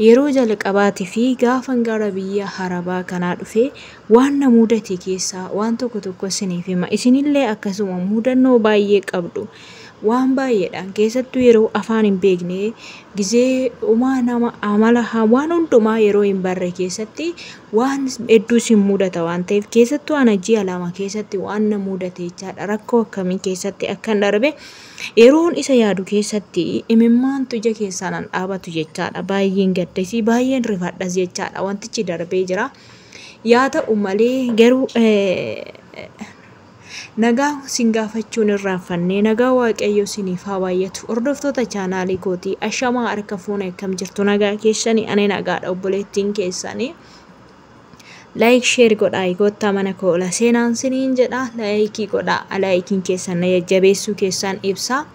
Yeroo jalqabaatii fi gaafan gara biyya Arabaa kanaa dhufe waan na mudate keessaa waan tokko tokko isiniif hima. Isinillee akkasuma mudannoo baay'ee qabdu. Waan baay'eedhaan keessattuu yeroo afaan hin beekne, gizee umaa nama amala waan hundumaa yeroo hin barre keessatti waan hedduu isin mudata waan ta'eef, keessattuu ana ji'a 2 keessatti waan na mudate jechaadha. Rakkoo akkamii keessatti akkan darbe yeroon isa yaadu keessatti imimmaantu ija keessaa nan dhaabatu jechaadha. Baay'een gaddasii, baay'een rifadhas jechaadha. Wantichi darbee jira. Yaa ta'u malee garuu nagaa sin gaafachuun irraanfannee, nagaa Waaqayyo siniif haa baay'atu. Hordoftoota chaanaalii kootii, ashamaa, harka fuune, akkam jirtu? Nagaa keessanii? Ani nagaadha, obboleettiin keessanii. Like, share godhaa, goottaa mana koo ola seenaan siniin jedha. Like godhaa, likeiin keessan na jajjabeessuu keessan ibsa.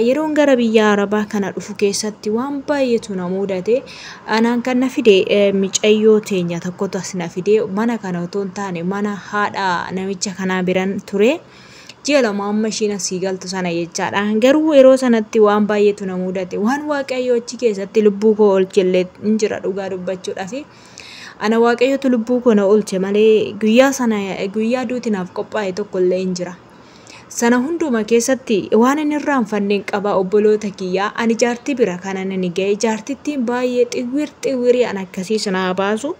Yeroon gara biyya Arabaa kana dhufu keessatti waan baay'eetu na mudate. Anaan kan na fide micayyoo teenya tokkotu as na fide. Mana kana otoo hin taane mana haadha namicha kanaa biran ture. Ji'a 2 amma ishiin asii galtu sana jechaadha. Garuu yeroo sanatti waan baay'eetu na mudate. Waan Waaqayyo achi keessatti lubbuu koo oolchellee hin jira dhugaa dubbachuudhaafi. Ana Waaqayyotu lubbuu koo na oolche malee guyyaa sana guyyaa duuti naaf qophaa'e tokko illee hin jira. Sana hunduma keessatti waan inni irraanfanneen qaba, obboloota kiyyaa. Ani jaartii bira kanan inni ga'e, jaartittiin baay'ee xiwwir xiwwirii an akkasii sana baasu.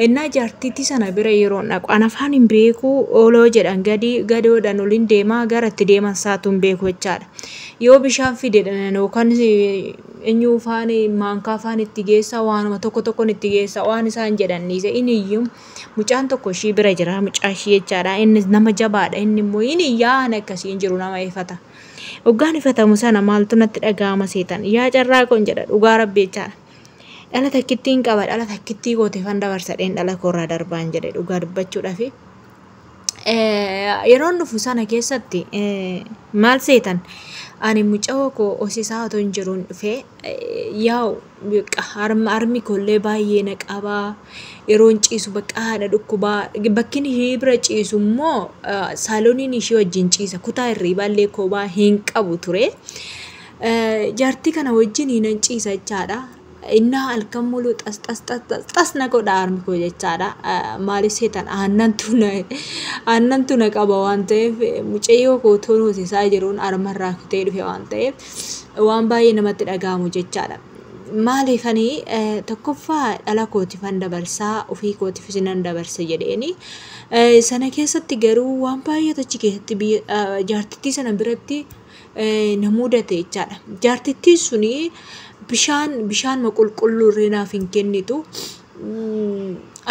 Innaa jaartittii sana bira yeroo dhaqu an afaan hin beeku, oloo jedhan gadi gadoodhaan olin deemaa, gara itti deeman saatu hin beeku jechaadha. Yoo bishaan fide yookaan eenyu faan maankaa faan itti geessa, waanuma tokko tokkoon itti geessa, waan isaan jedhan dhiise. Inni iyyuu mucaan tokko ishii bira jira, mucaa ishii jechaadha. Inni nama jabaadha, inni immoo inni yaa'an akkasii hin jiru, nama ifata. Hoggaan ifatamu sana maaltu natti dhaga'ama seetan? Yaa carraa koon jedha, dhugaa Rabbi jechaadha. Dhala takkittiin qaba, dhala takkittii gooteefan dabarsadheen dhala koorraa darbaan jedhe, dhugaa dubbachuudhaafi. Yeroon dhufu sana keessatti maal seetan, ani mucaa koo hosisaa otoo hin jiruun dhufee, yaa'u harmi koollee baay'ee na qabaa, yeroon ciisu bakka haadha dhukkubaa, bakki ishii bira ciisu immoo saalooniin ishii wajjin ciisa, kutaa hirriibaallee kophaa hin qabu ture. Jaartii kana wajjin nan ciisa jechaadha. Innaa halkan muluu xas xas xas xas xas na godha harmi koo jechaadha. Maaliif seetan, aannantu na qaba waan ta'eef, mucayyoo koo otoo hoosisaa jiruun harmarraa kutee dhufe waan ta'eef, waan baay'ee namatti dhaga'amu jechaadha. Maaliif, ani tokkoffaa dhala kootifan dabarsaa, ofii kootifis nan dabarsa jedheeni. Sana keessatti garuu waan baay'eetu achi keessatti biyya jaartittii sana biratti na mudate jechaadha. Jaartittiin suni bishaan qulqulluu illee naaf hin kennitu.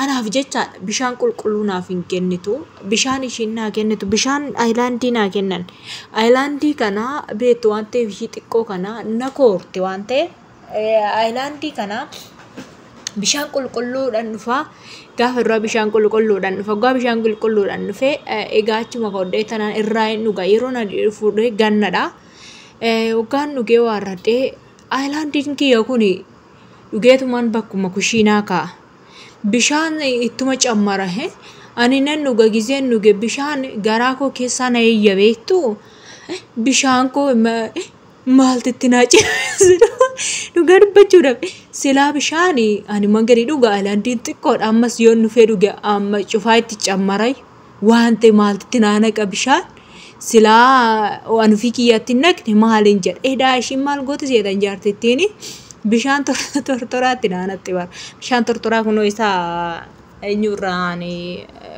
Anaaf jechaadha, bishaan qulqulluu naaf hin kennitu. Bishaan ishiin naa kennitu bishaan ayilaandii naa kennan. Ayilaandii kana beektu waan ta'eef, ishii xiqqoo kana na koorte waan ta'eef, ayilaandii kana bishaan qulqulluudhaan dhufaa. Gaafa duraa bishaan qulqulluudhaan dhufa. Gaafa bishaan qulqulluudhaan dhufee egaa achuma kodhee tanaan irraa hin dhuga. Yeroo na fuudhee gannadha. Hoggaan dhugee waarradhee, ayilaandiin kiyya kun dhugeetumaan bakkuma kushiinaa kaa'a. Bishaan ittuma cammara. Ani nan dhuga, gizeen dhuge bishaan garaa koo keessaa na iyya, beektu. Bishaan koo maaltu naa cimse, dhugaa dubbachuudhaaf. Silaa bishaan ani gadi dhuga, ayilaandiin xiqqoodha, ammas yoo dhufee dhuge amma cufaa itti cammaray waan ta'e maaltu naa naqa? Bishaan silaa ani ofii kiyyaatti hin naqne maaliin jedha. Edaa ishiin maal gooti seetan? Jaartittiin bishaan tortoraatti naa naqxi bara. Bishaan tortoraa kunoo isaa eenyurraan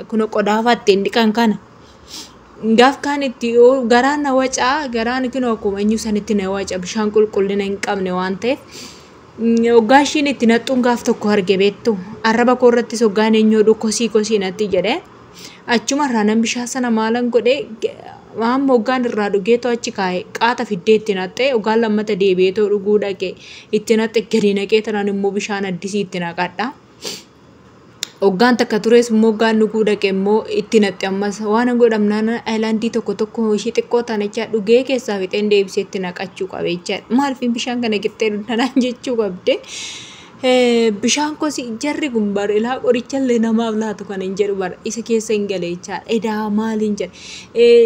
kunoo qodaafaa ittiin dhiqan kana. Gaaf kaan itti garaan na wacaa, garaan kunoo akkuma eenyu sanitti na waca, bishaan qulqullina hin qabne waan ta'eef. Hoggaa ishiin itti naxxuun gaaf tokko arge, beektu, arraba koo irrattis hoggaan eenyu kosii kosii natti jedhee, achuma irraa nan bishaan sana maalan godhee, amma hoggaan irraa dhugeetoo achi kaa'e, qaata fiddee itti naqxee, hoggaan lammata deebi'eetoo dhuguu dhaqe itti naqxe, gadi naqee tanaan immoo bishaan addisii itti naqadha. Hoggaan takka tures immoo hoggaan dhuguu dhaqe immoo itti naqxe. Ammas waan godhamnaan ayilaandii tokko tokko ishii xiqqoo tana jecha dhugee keessaa fixeen deebisee itti naqachuu qabe jechaadha. Maaliif bishaan kana qixxee dhugdanaan jechuu qabde. Bishaan kosi jarri kun bar ilaa qorichallee namaaf laatu kan hin jedhu bar isa keessa hin gale jechaadha. Edaa maaliin jedhe,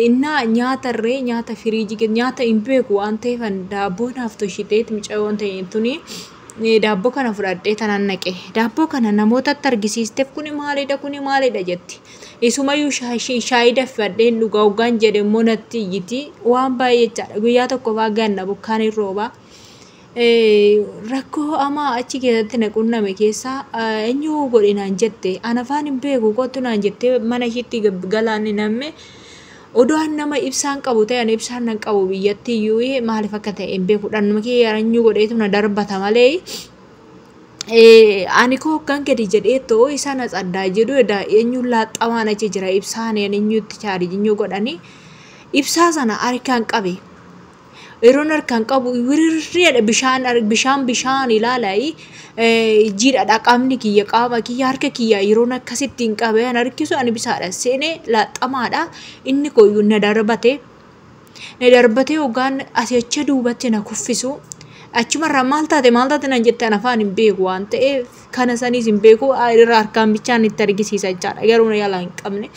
innaa nyaatarree nyaata firiijii nyaata hin beeku waan ta'eef, daabboo naaf toshiteet mucayyoon ta'e tuni. Daabboo kana fudhadhee tanan naqe. Daabboo kana namootatti argisiisteef, "Kuni maalidha? Kuni maalidha?" jetti. Isumayyuu shaayii danfadheen dhugaa hoggaan jedhe immoo natti iyyiti. Waan baay'ee jechaadha. Guyyaa tokko fa'aa ganna bokkaan hin roobaa. Rakkoo hamaa achi keessatti na qunname keessaa, "Eenyu godhe?" naan jette. Ana afaan hin beeku, "Kottu" naan jettee mana ishiitti galaanni namme. Odoo an nama ibsaan qabu ta'e, ani ibsaan nan qabu biyyatti iyyuu, maaliif akka ta'e hin beeku. Dhannuma kiyya eenyu godheetu na darbata malee, ani koo hoggaan gadi jedhee too isa na tsaddaa jedhu eenyuun laaxxamaan achi jira, ibsaan eenyutti chaarjii godhanii ibsaa sana harkaan qabe. Yeroon harkaan qabu wirirriidha, bishaan bishaan bishaan ilaalaa, jiidhadha qaamni kiyya, qaama kiyya, harka kiyya yeroon akkasitti hin qabe an harkisu, ani bisaadha seenee laaxxamaadha. Inni koyyuu na darbate. Na darbatee hoggaan asii achi duubatti na kuffisu, achumarraa "Maal taate? Maal taate?" naan jette. An afaan hin beeku waan ta'eef, kana saniis hin beeku, irra harkaan bichaan itti argisiisa jechaadha, garuu na yaalaa hin qabne.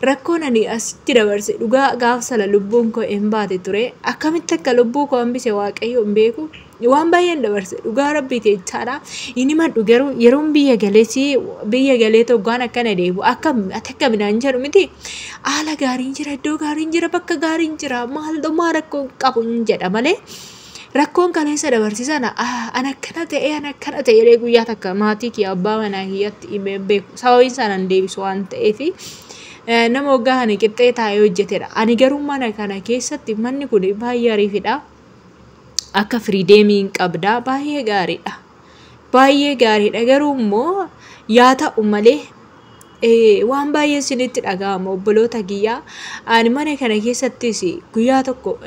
Rakkoon ani asitti dabarse dhugaa gaaf sana lubbuun koo hin baate ture. Akkamitti akka lubbuu koo hambise Waaqayyo hin beeku. Waan baay'een dabarse, dhugaa rabbiiti jechaadha. Inni madhu garuu yeroon biyya galeessi biyya galee hoggaan akkana deebu, "Akkam ati? Akkami?" naan jedhu miti. "Haala gaariin jira, iddoo gaariin jira, bakka gaariin jira, maal maa rakkoo qabu" hin jedha malee. Rakkoon kaleessa dabarse sana, an akkana ta'e, an akkana ta'e jedhee guyyaa takka maatii kiyya, abbaa manaa kiyyatti himee beeku. Sababiin isaa nan deebisu waan ta'eefi. Nama waggaa kana qixxee taa'ee hojjetedha. Ani garuu mana kana keessatti, manni kun baay'ee ariifidha. Akka freedomii hin qabda, baay'ee gaariidha. Baay'ee gaariidha, garuu immoo yaa ta'u malee waan baay'ee isinitti dhaga'ama, obboloota kiyyaa. Ani mana kana keessattis guyyaa tokko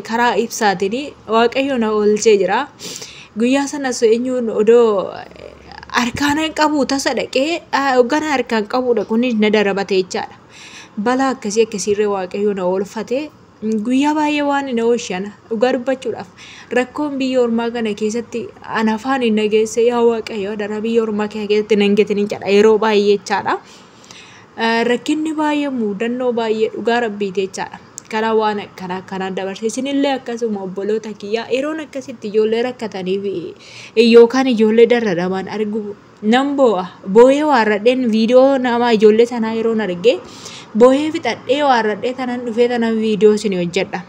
karaa ibsaatiin Waaqayyo na oolchee jira. Guyyaa sanas eenyuun odoo harkaan qabu tasa dhaqee hoggana harkaan qabudha, kunis na darbate jechaadha. Balaa akkasii akkasiirree Waaqayyo na oolfate. Guyyaa baay'ee waan na oolchana, dhugaa dubbachuudhaaf rakkoon biyya ormaa kana keessatti ana afaan hin dhageesse. Yaa Waaqayyo, dara biyya ormaa kana keessatti nan gatin jedha yeroo baay'ee jechaadha. Rakkinni baay'ee, muudannoo baay'ee, dhugaa rabbiiti jechaadha. Karaa waan akkanaa akkanaa dabarse. Isinillee akkasuma, obboloota kiyyaa, yeroon akkasitti ijoollee rakkataniif yookaan ijoollee dararaman argu nan boo'a. Boo'ee waarradheen viidiyoo nama ijoollee sanaa yeroon arge, boo'ee fixadhee waarradhee tanan dhufee tanan viidiyoo isin hojjedha.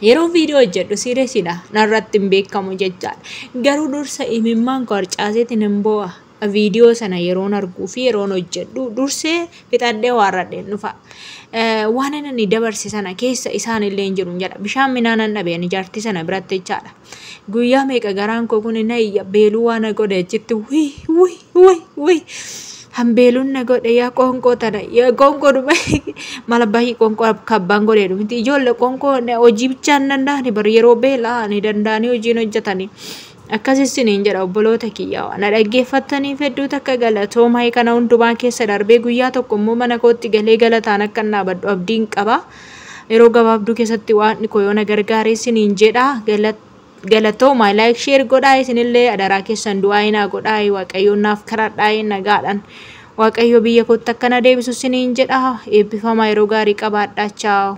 Yeroo viidiyoo hojjedhu siiresidha, narratti hin beekamu jechaadha. Garuu dursa imimmaan koo harcaaseetiin hin boo'a. Viidiyoo sana yeroon arguu fi yeroon hojjedhu dursee fixadhee waarradheen dhufa. Waan inni dabarse sana keessa isaan illee hin jiru jedha. Bishaan minaanan dhabe ani jaartii sana biratti jechaadha. Guyyaa meeqa garaan koo kun na iyya, beeluu waan na godhe achitti, wii wii wii wii. Hambeeluun na godhe, yaa qoonqoo tana, yaa qoonqoo dhuma mala baay'ee, qoonqoo akka abbaan godhe miti. Ijoollee qoonqoo hojii bichaa hin danda'ani bar, yeroo beelaa ni danda'anii hojiin hojjetanii. Akkasis isiniin jedha, obboloota kiyyaa, na dhaggeeffattaniif hedduu takka galatoomaa. Kana hundumaa keessa darbee guyyaa tokko immoo mana kootti galee galataan akka hin dhaabadhu abdiin qaba. Yeroo gabaabduu keessatti waan koo yoo na gargaare isiniin jedha. Galatoomaa, like, share godhaa. Isinillee adaraa keessan du'aa hinaa godhaa, Waaqayyoon naaf kadhadhaa, nagaadhaan Waaqayyo biyya kootti akkana deebisu isiniin jedha. Eebbifamaa, yeroo gaarii qabaadhaa. Chaaw.